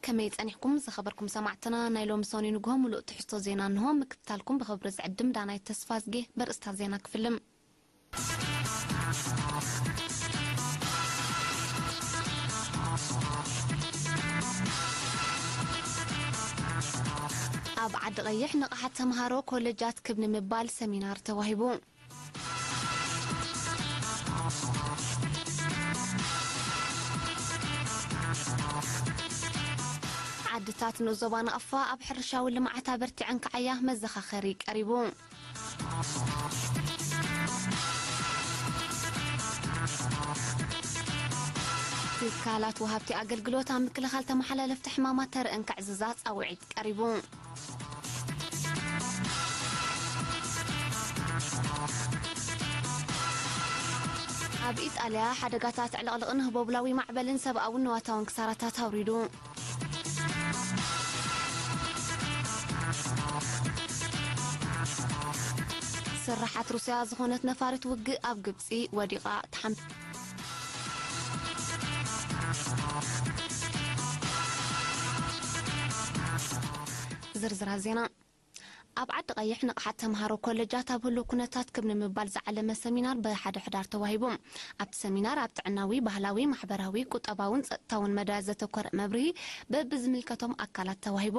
ከመይ ጸኒሕኩም ዝኸበርኩም ሰማዕትና? ናይ ሎሚ ሰኑይ ንግሆ ምሉእ ትሕዝቶ ዜና እንሆ። ምክትታልኩም ብኽብሪ ዝዕድም ዳናይት ተስፋዝጌ። በርእስታት ዜና ክፍልም። ኣብ ዓዲ ቀይሕ ንቕሓት ተምሃሮ ኮሌጃት ክብ ንምባል ሰሚናር ተዋሂቡ። ዓድታት ንኡስ ዞባ ናቕፋ ኣብ ሕርሻዊ ልምዓት ኣበርቲዐን ክዓያ መዘኻኸሪ ቀሪቡ። ትካላት ወሃብቲ ኣገልግሎት ኣብ ምክልኻል ተመሓላለፍቲ ሕማማት ተርእን ከዕዝዛ ጻውዒት ቀሪቡ። ኣብ ኢጣልያ ሓደጋታት ዕልቕልቕን ህቦብላዊ ማዕበልን ሰብኣውን ንዋታውን ክሳራታት ኣውሪዱ። ስራሓት ሩስያ ዝኾነት ነፋሪት ውግእ ኣብ ግብጺ ወዲቓ ተሓም-። ዝርዝራት ዜና። ኣብ ዓዲ ቀይሕ ንቕሓት ተምሃሮ ኮለጃት ኣብ ህሉው ኩነታት ክብ ንምባል ዝዓለመ ሰሚናር ብሓደ ሕዳር ተዋሂቡ። ኣብቲ ሰሚናር ኣብ ጥዕናዊ፣ ባህላዊ፣ ማሕበራዊ፣ ቁጠባውን ጸጥታውን መዳያት ዘተኮረ መብርሂ በብዝምልከቶም ኣካላት ተዋሂቡ።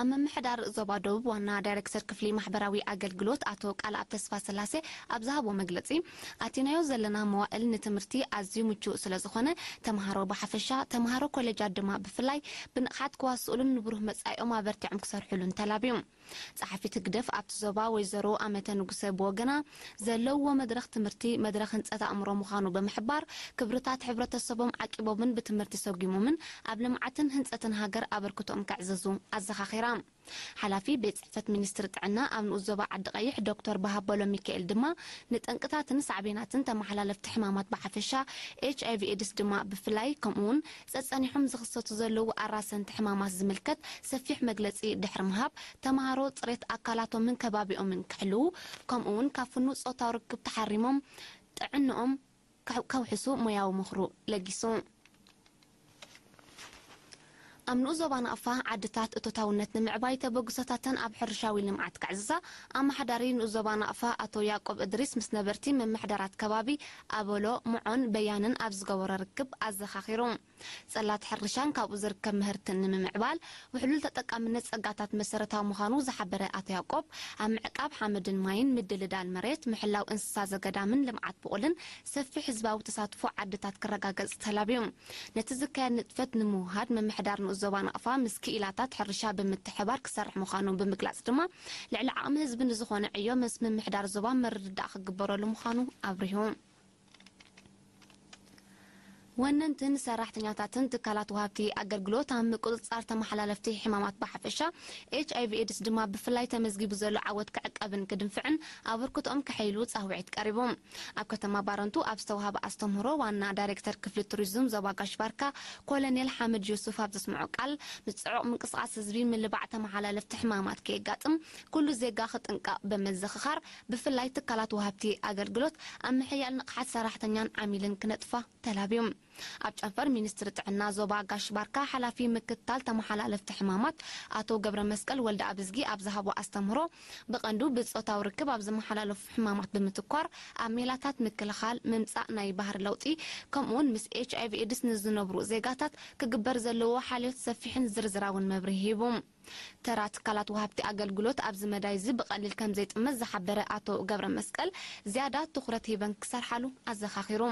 ኣብ ምምሕዳር ዞባ ደቡብ ዋና ዳይሬክተር ክፍሊ ማሕበራዊ ኣገልግሎት ኣቶ ቃልኣብ ተስፋ ስላሴ ኣብ ዝሃቦ መግለጺ፣ ኣቲናዮ ዘለና መዋእል ንትምህርቲ ኣዝዩ ምቹእ ስለ ዝኾነ፣ ተምሃሮ ብሓፈሻ፣ ተምሃሮ ኮለጃት ድማ ብፍላይ ብንቕሓት ክዋስኡሉን ንብሩህ መጻኢኦም ኣበርቲዖም ክሰርሑሉን ተላብዩ። ጸሓፊት ህግደፍ ኣብቲ ዞባ ወይዘሮ ኣመተ ንጉሰ ብወገና፣ ዘለውዎ መድረኽ ትምህርቲ መድረኽ ህንጸት ኣእምሮ ምዃኑ ብምሕባር፣ ክብርታት ሕብረተሰቦም ዓቂቦምን ብትምህርቲ ሰጒሞምን ኣብ ልምዓትን ህንጸትን ሃገር ኣበርክቶኦም ከዕዝዙ ኣዘኻኺራ። ሓላፊ ቤት ጽሕፈት ሚኒስትሪ ጥዕና ኣብ ንኡስ ዞባ ዓዲ ቀይሕ ዶክተር በሃበሎ ሚካኤል ድማ፣ ንጠንቅታትን ሳዕቤናትን ተመሓላለፍቲ ሕማማት ብሓፈሻ፣ ኤች ኣይ ቪ ኤድስ ድማ ብፍላይ፣ ከምኡውን ጸጸኒሖም ዝኽሰቱ ዘለዉ ኣራሰንቲ ሕማማት ዝምልከት ሰፊሕ መግለጺ ድሕሪ ምሃብ፣ ተምሃሮ ጽሬት ኣካላቶምን ከባቢኦምን ክሕልዉ፣ ከምኡውን ካብ ፍኑው ጾታዊ ርክብ ተሓሪሞም ጥዕንኦም ከ-፣ ከውሕሱ ሞያዊ ምኽሩ ለጊሱ። ኣብ ንኡስ ዞባ ናቕፋ ዓድታት እቶታውነት ንምዕባይ ተበግሶታተን ኣብ ሕርሻዊ ልምዓት ከዕዝዛ ኣመሓዳሪ ንኡስ ዞባ ናቕፋ ኣቶ ያዕቆብ እድሪስ ምስ ነበርቲ ምምሕዳራት ከባቢ ኣበሎ፣ ምዖን፣ በያንን ኣብ ዝገበሮ ርክብ ኣዘኻኺሩ። ጽላት ሕርሻን ካብኡ ዝርከብ ምህርትን ንምምዕባል ውሕሉል ተጠቃምነት ጸጋታት መሰረታዊ ምዃኑ ዝሓበረ ኣቶ ያዕቆብ፣ ኣብ ምዕቃብ ሓመድን ማይን፣ ምድልዳል መሬት፣ ምሕላው እንስሳ ዘገዳምን ልምዓት ብቑልን ሰፊሕ ህዝባዊ ተሳትፎ ዓድታት ክረጋገጽ ተላብዩ። ነቲ ዝካየድ ንጥፈት ንምውሃድ ምምሕዳር ንኡስ ዞባ ናቕፋ ምስ ክኢላታት ሕርሻ ብምትሕባር ክሰርሕ ምዃኑ ብምግላጽ ድማ፣ ልዕሊ ዓቕሚ ህዝቢ ንዝኾነ ዕዮ ምስ ምምሕዳር ዞባ ምርድዳእ ክግበረሉ ምዃኑ ኣብሪሁ። ወነንትን ሰራሕተኛታትን ትካላት ወሃብቲ ኣገልግሎት ኣብ ምቁጽጻር ተመሓላለፍቲ ሕማማት ብሓፈሻ፣ ኤች ኣይ ቪ ኤድስ ድማ ብፍላይ ተመዝጊቡ ዘሎ ዓወት ክዕቀብን ክድንፍዕን ኣበርክቶኦም ከሐይሉ ጻውዒት ቀሪቡ። ኣብ ከተማ ባረንቱ ኣብ ዝተዋሃበ ኣስተምህሮ ዋና ዳይሬክተር ክፍሊ ቱሪዝም ዞባ ጋሽ ባርካ ኮሎኔል ሓመድ ዩሱፍ ኣብ ዘስምዖ ቃል፣ ምስ ጽዑቕ ምንቅስቓስ ህዝቢ ምልባዕ ተመሓላለፍቲ ሕማማት ከየጋጥም ኩሉ ዜጋ ክጥንቀቕ ብምዝኽኻር፣ ብፍላይ ትካላት ወሃብቲ ኣገልግሎት ኣብ ምሕያል ንቕሓት ሰራሕተኛን ዓሚልን ክነጥፋ ተላብዩ። ኣብ ጨንፈር ሚኒስትሪ ጥዕና ዞባ ጋሽ ባርካ ሓላፊ ምክትታል ተመሓላለፍቲ ሕማማት ኣቶ ገብረ መስቀል ወልደ ኣብዝጊ ኣብ ዝሃቦ ኣስተምህሮ፣ ብቐንዱ ብጾታዊ ርክብ ኣብ ዝመሓላለፉ ሕማማት ብምትኳር፣ ኣብ ሜላታት ምክልኻል፣ ምምጻእ ናይ ባህሪ ለውጢ፣ ከምኡውን ምስ ኤች ኣይ ቪ ኤድስ ንዝነብሩ ዜጋታት ክግበር ዘለዎ ሓልዮት ሰፊሕን ዝርዝራውን መብርሂ ሂቡ። ተራ ትካላት ወሃብቲ ኣገልግሎት ኣብዚ መዳይ እዚ ብቐሊል ከም ዘይጥመት ዝሓበረ ኣቶ ገብረ መስቀል፣ ዝያዳ ትኹረት ሂበን ክሰርሓሉ ኣዘኻኺሩ።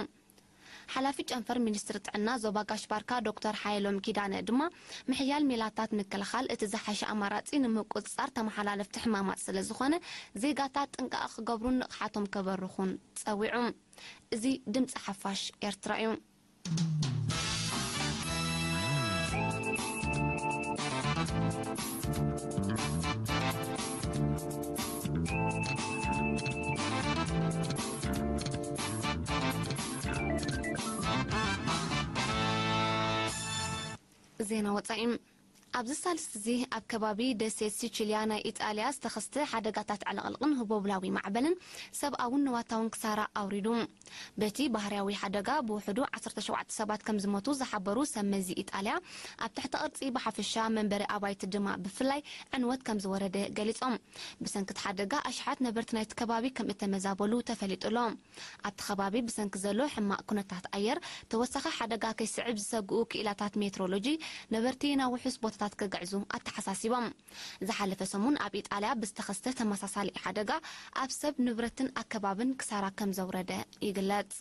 ሓላፊ ጨንፈር ሚኒስትሪ ጥዕና ዞባ ጋሽ ባርካ ዶክተር ሓየሎም ኪዳነ ድማ፣ ምሕያል ሜላታት ምክልኻል እቲ ዝሓሸ ኣማራጺ ንምቁጽጻር ተመሓላለፍቲ ሕማማት ስለ ዝኾነ፣ ዜጋታት ጥንቃቐ ክገብሩን ንቕሓቶም ከበርኹን ጸዊዑ። እዚ ድምጺ ሓፋሽ ኤርትራ እዩ። ዜና ወጻኢ። ኣብዚ ሳልስቲ እዚ ኣብ ከባቢ ደሴት ሲቺልያ ናይ ኢጣልያ ዝተኸስተ ሓደጋታት ዕልቕልቕን ህቦብላዊ ማዕበልን ሰብኣውን ንዋታውን ክሳራ ኣውሪዱ። በቲ ባህርያዊ ሓደጋ ብውሕዱ ዓሰርተ ሸውዓተ ሰባት ከም ዝሞቱ ዝሓበሩ ሰብ መዚ ኢጣልያ፣ ኣብ ትሕቲ ቅርጺ ብሓፈሻ መንበሪ ኣባይቲ ድማ ብፍላይ ዕንወት ከም ዝወረደ ገሊጾም። ብሰንኪ እቲ ሓደጋ ኣሽሓት ነበርቲ ናይቲ ከባቢ ከም እተመዛበሉ ተፈሊጡ ኣሎ። ኣብቲ ከባቢ ብሰንኪ ዘሎ ሕማቕ ኩነታት ኣየር ተወሳኺ ሓደጋ ከይስዕብ ዝሰግኡ ክኢላታት ሜትሮሎጂ፣ ነበርቲ ናብ ውሑስ ቦታታት ክግዕዙ ኣተሓሳሲቦም። ዝሓለፈ ሰሙን ኣብ ኢጣልያ ብዝተኸስተ ተመሳሳሊ ሓደጋ ኣብ ሰብ ንብረትን ኣከባብን ክሳራ ከም ዘውረደ ይግለጽ።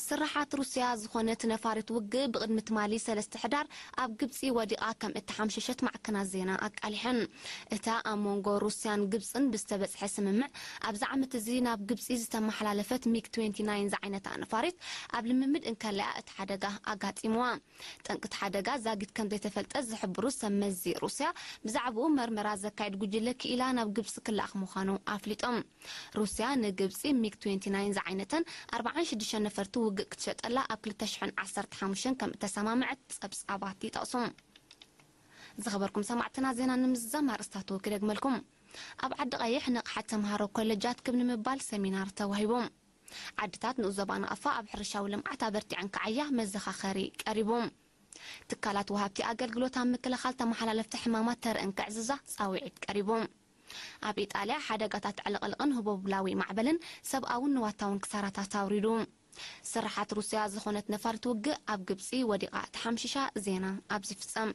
ስርሓት ሩስያ ዝኾነት ነፋሪት ውግእ ብቕድሚ ትማሊ ሰለስተ ሕዳር ኣብ ግብጺ ወዲቓ ከም እተሓምሸሸት ማዕከናት ዜና ኣቃሊሐን። እታ ኣብ መንጎ ሩስያን ግብጽን ብዝተበጽሐ ስምምዕ፣ ኣብዚ ዓመት እዚ ናብ ግብጺ ዝተመሓላለፈት ሚግ ትዌንቲ ናይን ዝዓይነታ ነፋሪት ኣብ ልምምድ እንከለያ እቲ ሓደጋ ኣጋጢምዋ። ጠንቂ እቲ ሓደጋ ዛጊት ከም ዘይተፈልጠ ዝሕብሩ ሰብ መዚ ሩስያ፣ ብዛዕባኡ መርመራ ዘካየድ ጉጅለ ክኢላ ናብ ግብጺ ክለኣኽ ምዃኑ ኣፍሊጦም። ሩስያ ንግብጺ ሚግ ትዌንቲ ናይን ዝዓይነተን ኣርባዓን ሽዱሽተን ነፈርቲ ውግእ ክትሸጠላ ኣብ ክልተ ሽሕን ዓሰርተ ሓሙሽተን ከም እተሰማምዐት ጸብጻባት ይጠቕሱ። ዝኸበርኩም ሰማዕትና፣ ዜና ንምዝዛም ኣርእስታቱ ክደግመልኩም። ኣብ ዓዲ ቀይሕ ንቕሓት ተምሃሮ ኮለጃት ክብ ንምባል ሰሚናር ተዋሂቡ። ዓድታት ንኡስ ዞባ ናቕፋ ኣብ ሕርሻዊ ልምዓት ኣበርቲዐን ክዓያ መዘኻኸሪ ቀሪቡ። ትካላት ወሃብቲ ኣገልግሎት ኣብ ምክልኻል ተመሓላለፍቲ ሕማማት ተርእን ክዕዝዛ ጻውዒት ቀሪቡ። ኣብ ኢጣልያ ሓደጋታት ዕልቕልቕን ህቦብላዊ ማዕበልን ሰብኣውን ንዋታውን ክሳራታት ኣውሪዱ። ስርሓት ሩስያ ዝኾነት ነፋሪት ውግእ ኣብ ግብጺ ወዲቓ ተሓምሺሻ። ዜና ኣብዚ ፍጸም።